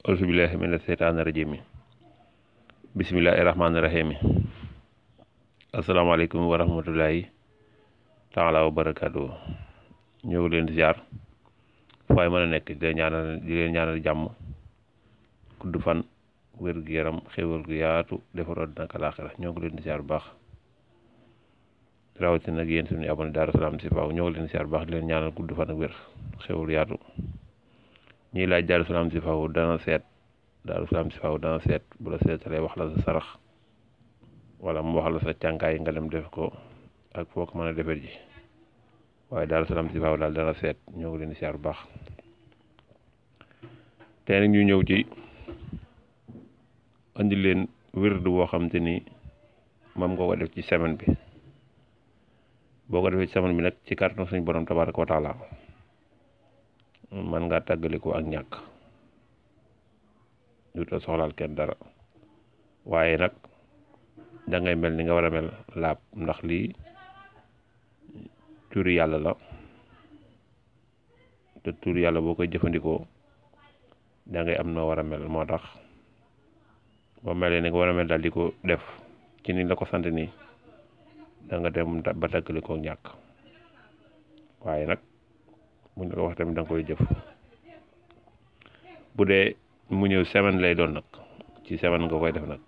auzubillahi mina seytaani rajim bismillahi rahmaani rahim asalaamaaleykum wa rahmatullahi taala wa barakaatu. ñëw leen ziar fooy mën a nekk di leen ñaanal jàmm gudd fan wér gu yaram xéwal gu yaatu defar àddina ak àllaaxira ñoo ngi leen di ziar bu baax rawatina nag yéen suñu abonné Daaru Salaam Chifaou ñoo ngi leen di ziar bu baax di leen ñaanal gudd fan ak wér xéwal yaatu. ñii laaj Daaru Salaam Chifaou dana seet bu la seetalee wax la sa sarax wala mu wax la sa cànkaay nga dem def ko ak foo ko mën a defee ji waaye Daaru Salaam Chifaou daal dana seet ñoo ngi leen di siyaar bu baax. tey nag ñu ñëw ci andi leen wirdu boo xam te ni moom nga ko def ci semaine bi boo ko defee ci semaine bi nag ci kàttanu suñu borom tabaaraka wa taala man ngaa tàggaliko ak ñàkk du ta soxlaal kenn dara waaye nag dangay mel ni nga war a mel laab ndax lii turi yàlla la te turi yàlla boo koy jëfandikoo dangay am noo war a mel moo tax boo melee ni nga war a mel daal di ko def ci ni la ko sant nii da nga dem ba tàggaliko ñàkk waaye nag buñ la ko wax tamit da nga koy jëf bu dee mu ñëw semaine lay doon nag ci semaine nga koy def nag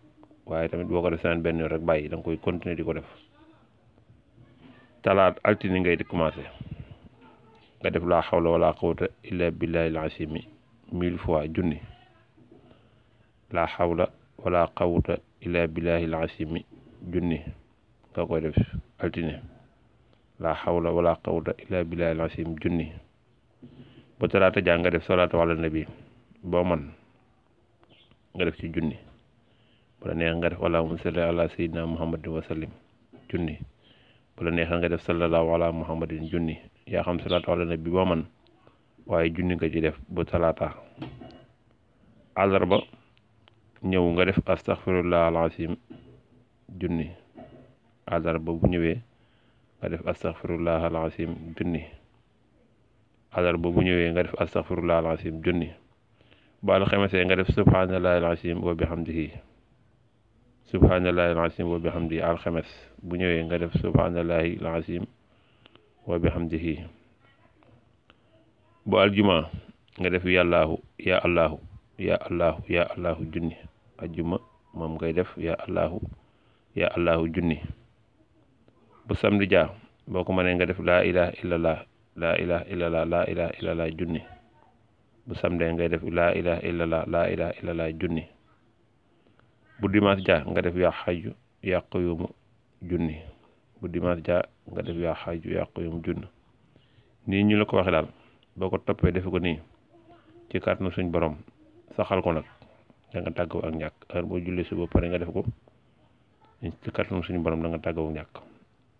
waaye tamit boo ko def semaine benn yoon rek bàyyi da nga koy continuer di ko def talaat altine ngay di commencé nga def laa xawla wala quwwata illa billahi al-azimi 1000 fois junni laa xawla wala quwwata illa billahi al-azimi junni nga koy def altine laa xawla wala quwwata illa billahi al-azimi junni ba talaata jàng nga def salaatu ala nabi boo man nga def ci junni bu la neex nga def allahumma salli ala sayyidina muhammadin wa sallim junni bu la neex nga def sallallahu ala muhammadin junni yaa xam salaatu ala nabi boo man waaye junni nga ci def bu talaata àllarba ñëw nga def astaghfirullah al-azim junni àllarba bu ñëwee nga def astaghfirullah al-azim junni àllarba bu ñëwee nga def astaghfirullah al-azim junni bu alxamesee nga def subhanallahi al-azim wa bihamdihi subhanallahi al-azim wa bihamdihi alxames bu ñëwee nga def subhanallahi al-azim wa bihamdihi bu aljuma nga def yàllaahu ya allahu ya allahu ya allahu junni aljuma moom ngay def ya allahu junni bu samedi ja boo ko mënee nga def laa ilaha illallah laa ilaha illallah laa ilaha illallah junni bu samedi ngay def laa ilaha illallah laa ilaha illallah junni bu dimanche ja nga def yaa xayyu yaa qayyuum junni bu dimanche ja nga def yaa xayyu yaa qayyuum junni nii ñu la ko waxee daal boo ko toppee defe ko nii ci kàttanu suñ borom saxal ko nag da nga tàggoo ak ñàkk heure boo jullee suba pare nga def ko ci kàttanu suñu borom da nga tàggoo ak ñàkk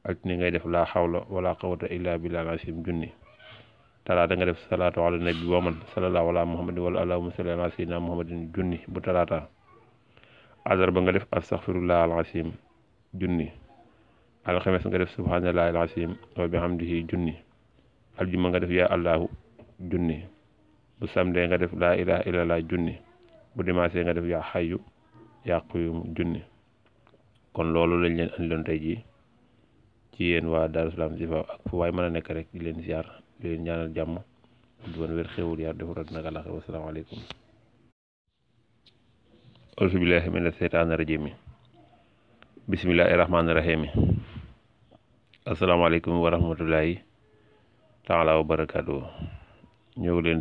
altine ngay def laa xawla wala quwwata illa billahi al-azim junni talaata nga def salaatu ala nabi boo man sallallahu ala muhammadin wala allahumma salli ala sayyidina muhammadin junni bu talaata àllarba nga def astaghfirullah al-azim junni alxames nga def subhanallahi al-azim wa bihamdihi junni aljuma nga def yaa allahu junni bu samedi nga def laa ilaha illallah junni bu dimanche nga def yaa xayyu yaa qayyuum junni kon loolu lañ leen andi loon tey jii ci yéen waa Daaru Salaam Chifaou ak fu waay mën a nekk rek di leen ziar di leen ñaanal jàmm di wan wér xéwul yaar defar àddina ak àllaaxira wa salaamu aleykum auzubillahi mina seytaani rajim bismillahi rahmaani rahim asalaamaaleykum wa rahmatullahi taala wa barakaatu ñëw leen